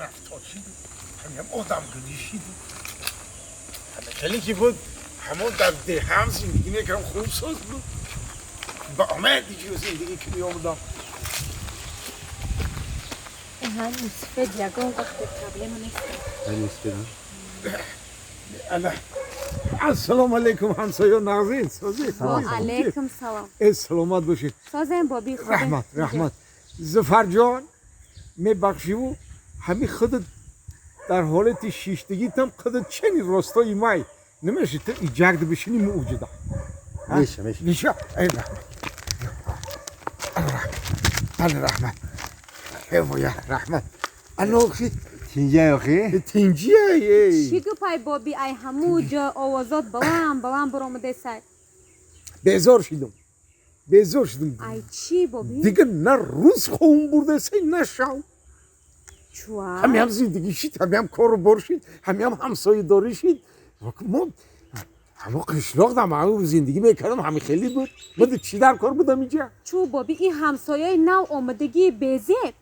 рафтор шид, ҳамин одамгирӣ шид. Хеле ки буд, ҳамон дар деҳам зиндагӣ мекардам, хуб соз буд. Ба омед зиндагӣ ки меомадам. Мусфед ягон вақт проблема нест. Ассалому алайкум, ҳамсоё, нағзин, созед? Алайкум салом. Э, саломат бошед. Созем, боби? Раҳмат, раҳмат. Зуфарҷон, мебахшиву, ҳами худат дар ҳолати шиштагитам худат чени ростои май намеши, ту иҷагда бишини, муҷуда. Меша, меша. Меша. Эй, раҳмат, ал раҳмат, эвоя, раҳмат, анохи. Тинҷай охи? Тинҷия. Чӣ гапай, боби? Ай ҳаму ҷо овозот баланд баланд баромадесай. Безор шидам, безор шидам. Ай чӣ, боби? Дигар на рӯз ховум бурдасай, на шав. Чуа? Ҳамиам зиндагӣ шид, ҳамиам кору бор шид, ҳамиам ҳамсоядорӣ шид. Мо ҳамо қишлоқ дам зиндагӣ мекардам, ҳами хеле буд. Ма чӣ дар кор будам инҷа? Чӯ, боби, ин ҳамсояи нав омадагии безеб?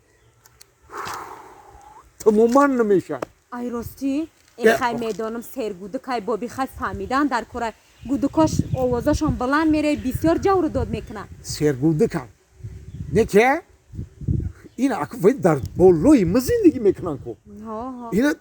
Тамоман намешавад. Ай ростӣ, э, хай, медонам, сергудукай, боби, хай, фаҳмидан дар кора, гудукош овозашон баланд меравад, бисёр ҷавру дод мекунад. Сергудукам не ке, ин вай дар болои ма зиндагӣ мекунанд ку. Ина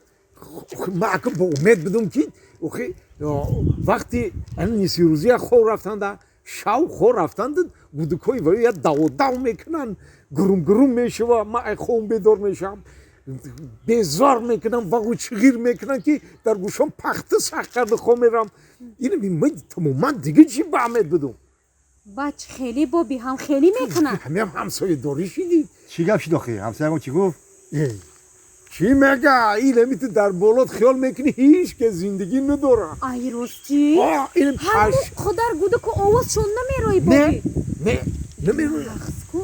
ма ака бо умед будам, ки охи вақти нисфирӯзия хоб рафтанда, шав хоб рафтанда, гудукҳои вай я даводав мекунанд, гурум гурум мешава, ма ай хобм бедор мешавам, безор мекунам, вағу чиғир мекунам, ки дар гӯшам пахта сах карда хоб мерам. Ина ма тамоман дига чӣ ба умед будум. Бач хеле, боби, ҳам хеле мекунад. Ҳамиам ҳамсоядорӣ шидӣ. Чӣ гап шид охи? Ҳамсоягон чӣ гуфт? Чӣ мега? Илами ту дар болот хиёл мекунӣ, ҳеҷ ке зиндагӣ надора. Ай ростӣ? Ин ҳаму қадар гудаку овозшон намерои, боби? Не, намерои. Нағзку.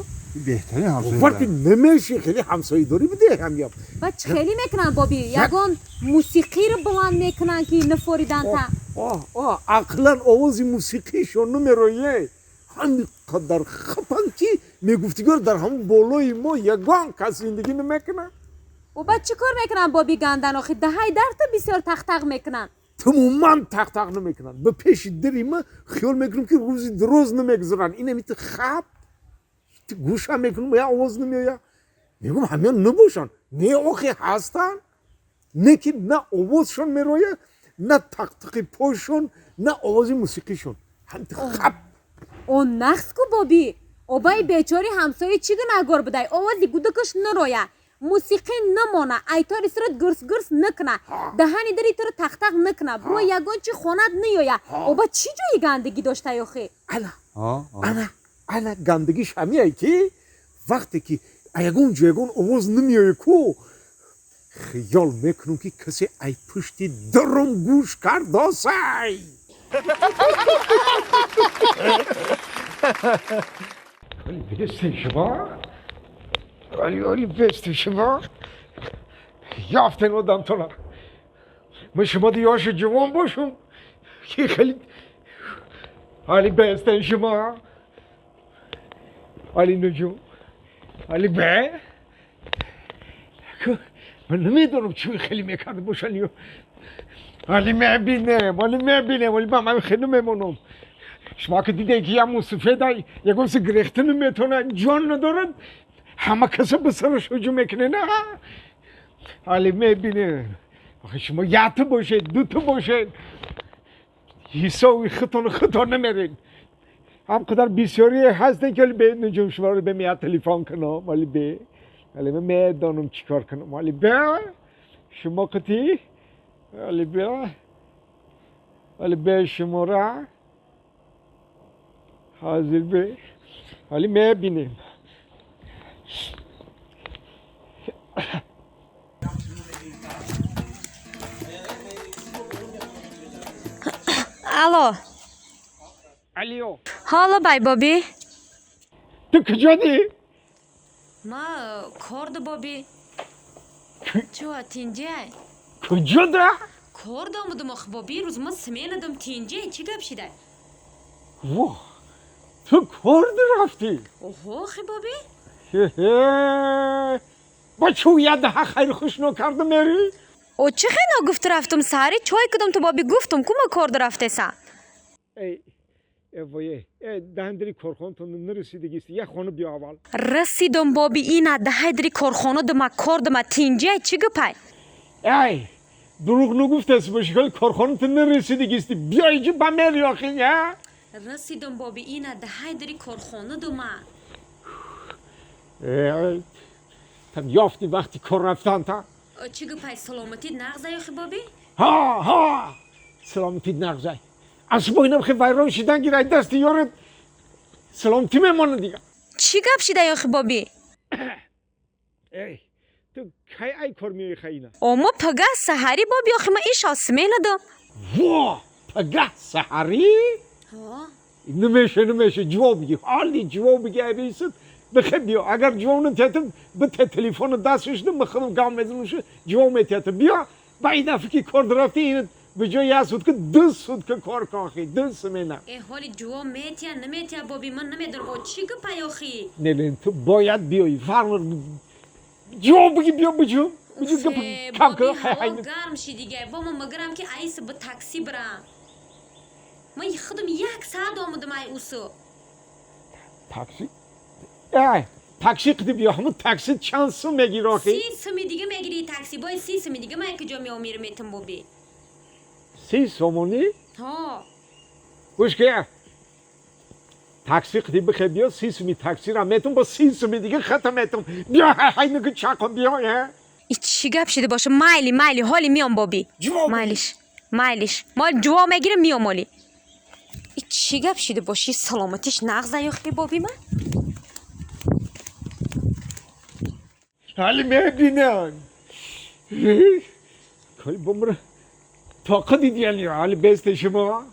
Беҳтарин ҳамсоя. Вақти намеши, хеле ҳамсоядорӣ буде ҳамиам. Бач хеле мекунанд, боби, ягон мусиқиро баланд мекунанд, ки нафориданта. Ақлан овози мусиқишон намероє. Ҳами қадар хапанд, ки мегуфтигор, дар ҳамон болои мо ягон кас зиндагӣ намекунад. О, баъд чӣ кор мекунанд, боби, гандан охи? Даҳаи дарта бисёр тақтақ мекунанд. Тамоман тақтақ намекунанд. Ба пеши дари ма хиёл мекунам, ки рӯзи дароз намегузаранд. Инамити хап гӯшам мекунам, я овоз намеоя. Мегӯм, ҳамиён набошанд. Не, охи, ҳастанд, не ки на овозшон мерояд, на тақтақи пойшон, на овози мусиқишон. Ҳамти хап. О, нағз ку, боби. Обаи бечори ҳамсоя чӣ гунаҳгор будай? Овози гудукаш нароя, мусиқӣ намона, айтори сурат гурс гурс накуна, даҳани дари туро тақтақ накуна, бро ягон чи хонат наёя. Оба чӣ ҷои гандагӣ доштай охи? Ана, ана, ана, гандагиш ҳамияе, ки вақте ки ягон ҷо ягон овоз намеоя ку, хиёл мекунам, ки касе ай пушти даром гӯш кардосай. Бести шумо, оли, оли, бести шумо, ёфтен одамтона. Ма шумо ёши ҷувон бошум, ки хеле оли, бестен шумо, оли нуҷум, оли бе. Ман намедонам, чӣ хеле мекарда бошан ё. Оли мебинем, оли мебинем, оли ман хеле мемонам. Шумо ки диде, ки як мусафеда ягон си гирехта наметавонад, ҷон надорад, ҳама каса ба сараш ҳуҷум мекунед. На, ҳали мебинем. Охи, шумо якта бошед, дута бошед, ҳисоби худтон худтон намеред. Ҳам қадар бисёрие ҳастен, ки ҳали бе нуҷум шуморо бе меяд телефон кунам. Ҳали бе, ҳали ман медонам, чӣ кор кунам. Ҳали бе шумо қити, ҳали бе, ҳали бе шумора ҳозир бе, ҳали мебинем. Алло. Алло. Ҳоло бай, боби. Ту куҷодӣ? Ма корду, боби. Чӯ, тинҷай? Куҷода? Кор домудум ох, боби, рӯз ма сменадум. Тинҷай, чӣ гап шидай? Во, ту корду рафтӣ? Оҳо, хи, боби. Хе-хе. Бо чӯ я даҳа хайр хуш нокарда мери? О чӣ хел ногуфта рафтум? Саҳари чой кудум ту боби гуфтум ку ма кор рафтесам. Эй, вое, даҳан дари корхонатон нарасидагист, як хона биё аввал. Расидум боби, ина даҳай дари корхона дума кор дума тинҷай чӣ гапай? Эй, дурӯғ нагуфтаст боши, хел корхонатон нарасидагист, биё иҷи ба мери охи, я? Расидум боби, ина даҳай дари корхона дума. Эй, там ёфти вақти кор рафтан та? Чӣ гапай, саломатит нағзай охи боби? Ҳа, ҳа, саломатит нағзай. Аз бо инам хе вайрон шидан гирай дасти ёрат саломатӣ мемонад дига. Чӣ гап шидай охи боби? Эй, ту кай ай кор меои хаина? О мо пага саҳарӣ боби, охи ма ишол смена дом. Во, пага саҳарӣ? Намеша, намеша, ҷавоб биги. Ҳоли ҷавоб биги ай рейсат бихе биё. Агар ҷавоб натиятам, бите телефоно дасташ ма худам гап мезанам, ҷавоб метиятам. Биё, ба ин дафъа ки кор рафти, ин ба ҷои як сутка ду сутка кор кун охи, ду смена. Э, ҳоли ҷавоб метия наметия боби, ман намедонам, о чӣ гапай охи? Не, не, ту бояд биёӣ. Фарқ ҷавоб биги, биё биҷу. Биҷу гап кам боби кун. Ҳаво гарм шидига, во ма магарам ки айса ба такси бирам. Ман худам як саат омадам ай усу. Такси? Эй, такси қиди биё, ҳамун такси чанд сум мегири охи? 30 суми дига мегири такси, бои 30 суми дига ман куҷо меомирам метам боби? 30 сомонӣ? Ҳо. Гӯш ки, такси қиди бихе биё, 30 суми таксиро метум, бо 30 суми дига хата метум. Биё, ҳай нуги чақон биё, э? И чӣ гап шида боша? Майли, майли, ҳоли миём боби. Ҷавоб. Майлиш, майлиш, мол ҷавоб мегирам, миём оли. И чӣ гап шида боши, саломатиш нағзай охи боби ман? Ҳали мебинам. Кой бумра тоқа дидияни, ҳали бесте шумо.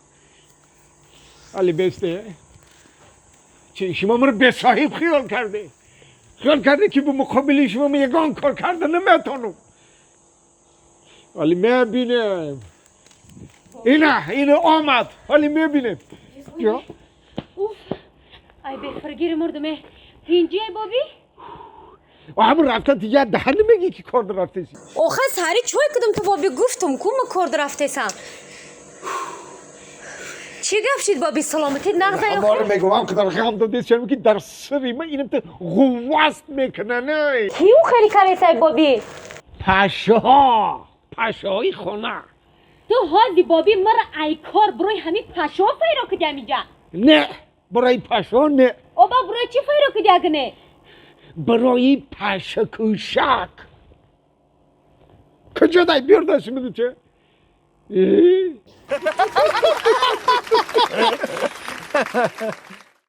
Ҳали бесте. Чи шумо мро бесоҳиб хиёл карде? Хиёл карде ки бо муқобили шумо ма ягон кор карда наметонам. Ҳали мебинем. Ина, ина омад. Ҳали мебинем. Ё? Ай бефаргири мурдаме, тинҷиай боби? Ҳамун рафтан ту як даҳа намегӣ ки кор рафтеси. Охир саҳари чой кудум ту боби гуфтум ку ма кор рафтесам. Чӣ гап шид боби, саломатит нағзай? Ҳаморо мегӯям, қадар ғам додест чарм ки дар сари ман инам та ғувваст мекунан, эй. Кӣ ӯ хеле каресай боби? Пашаҳо, пашаҳои хона. Ту ҳози боби мара ай кор барои ҳамин пашаҳо файро куди ҳамиҷа? Не, барои пашаҳо не. Оба барои чӣ файро куди агне? Барои пашакушак. Куҷо дай биёр дасти миду че?